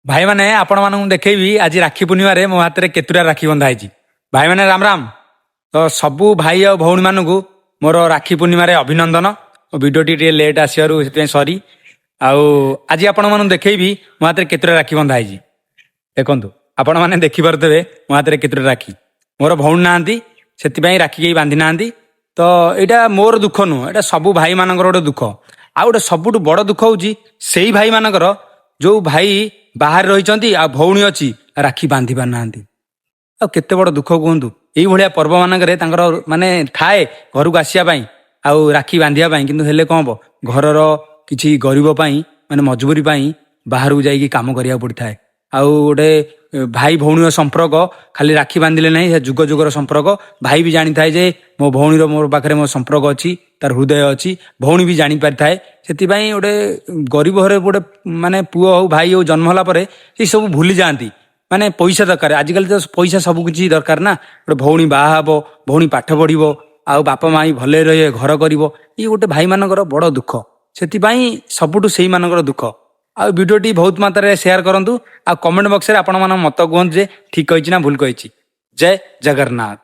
ଭାଇମାନେ, ଆପଣମାନଙ୍କୁ ଦେଖେଇବି ଆଜି ରାକ୍ଷୀ ପୂର୍ଣ୍ଣିମାରେ ମୋ ହାତରେ କେତୁଟା ରାକ୍ଷୀ ବନ୍ଧା ହେଇଛି। ଭାଇମାନେ, ରାମ ରାମ। ତ ସବୁ ଭାଇ ଆଉ ଭଉଣୀମାନଙ୍କୁ ମୋର ରାକ୍ଷୀ ପୂର୍ଣ୍ଣିମାରେ ଅଭିନନ୍ଦନ। ମୋ ଭିଡ଼ିଓଟି ଟିକେ ଲେଟ୍ ଆସିବାରୁ ସେଥିପାଇଁ ସରି। ଆଉ ଆଜି ଆପଣମାନଙ୍କୁ ଦେଖେଇବି ମୋ ହାତରେ କେତୁଟା ରାକ୍ଷୀ ବନ୍ଧା ହେଇଛି। ଦେଖନ୍ତୁ, ଆପଣମାନେ ଦେଖିପାରୁଥିବେ ମୋ ହାତରେ କେତୁଟା ରାକ୍ଷୀ। ମୋର ଭଉଣୀ ନାହାନ୍ତି, ସେଥିପାଇଁ ରାକ୍ଷୀ କେହି ବାନ୍ଧି ନାହାନ୍ତି। ତ ଏଇଟା ମୋର ଦୁଃଖ ନୁହଁ, ଏଇଟା ସବୁ ଭାଇମାନଙ୍କର ଗୋଟେ ଦୁଃଖ। ଆଉ ଗୋଟେ ସବୁଠୁ ବଡ଼ ଦୁଃଖ ହଉଛି ସେଇ ଭାଇମାନଙ୍କର, ଯୋଉ ଭାଇ ବାହାରେ ରହିଛନ୍ତି ଆଉ ଭଉଣୀ ଅଛି, ରାକ୍ଷୀ ବାନ୍ଧି ପାରୁନାହାନ୍ତି। ଆଉ କେତେ ବଡ଼ ଦୁଃଖ କୁହନ୍ତୁ? ଏଇଭଳିଆ ପର୍ବ ମାନଙ୍କରେ ତାଙ୍କର ମାନେ ଥାଏ ଘରକୁ ଆସିବା ପାଇଁ ଆଉ ରାକ୍ଷୀ ବାନ୍ଧିବା ପାଇଁ। କିନ୍ତୁ ହେଲେ କଣ ହବ, ଘରର କିଛି ଗରିବ ପାଇଁ, ମାନେ ମଜବୁରି ପାଇଁ ବାହାରକୁ ଯାଇକି କାମ କରିବାକୁ ପଡ଼ିଥାଏ। ଆଉ ଗୋଟେ ଭାଇ ଭଉଣୀର ସମ୍ପର୍କ ଖାଲି ରାକ୍ଷୀ ବାନ୍ଧିଲେ ନାହିଁ, ସେ ଯୁଗ ଯୁଗର ସମ୍ପର୍କ। ଭାଇ ବି ଜାଣିଥାଏ ଯେ ମୋ ଭଉଣୀର ମୋ ପାଖରେ ମୋ ସମ୍ପର୍କ ଅଛି, ତାର ହୃଦୟ ଅଛି। ଭଉଣୀ ବି ଜାଣିପାରିଥାଏ। ସେଥିପାଇଁ ଗୋଟେ ଗରିବ ଘରେ ଗୋଟେ ମାନେ ପୁଅ ହଉ, ଭାଇ ହଉ, ଜନ୍ମ ହେଲା ପରେ ସେ ସବୁ ଭୁଲି ଯାଆନ୍ତି। ମାନେ ପଇସା ଦରକାର। ଆଜିକାଲି ତ ପଇସା ସବୁ କିଛି ଦରକାର ନା। ଗୋଟେ ଭଉଣୀ ବାହା ହବ, ଭଉଣୀ ପାଠ ପଢିବ ଆଉ ବାପା ମା ବି ଭଲରେ ରହିବେ, ଘର କରିବ, ଇଏ ଗୋଟେ ଭାଇମାନଙ୍କର ବଡ ଦୁଃଖ। ସେଥିପାଇଁ ସବୁଠୁ ସେଇମାନଙ୍କର ଦୁଃଖ। ଆଉ ଭିଡ଼ିଓଟି ବହୁତ ମାତ୍ରାରେ ସେୟାର କରନ୍ତୁ ଆଉ କମେଣ୍ଟ ବକ୍ସରେ ଆପଣମାନଙ୍କ ମତ କୁହନ୍ତୁ ଯେ ଠିକ କହିଛି ନା ଭୁଲ କହିଛି। ଜୟ ଜଗନ୍ନାଥ।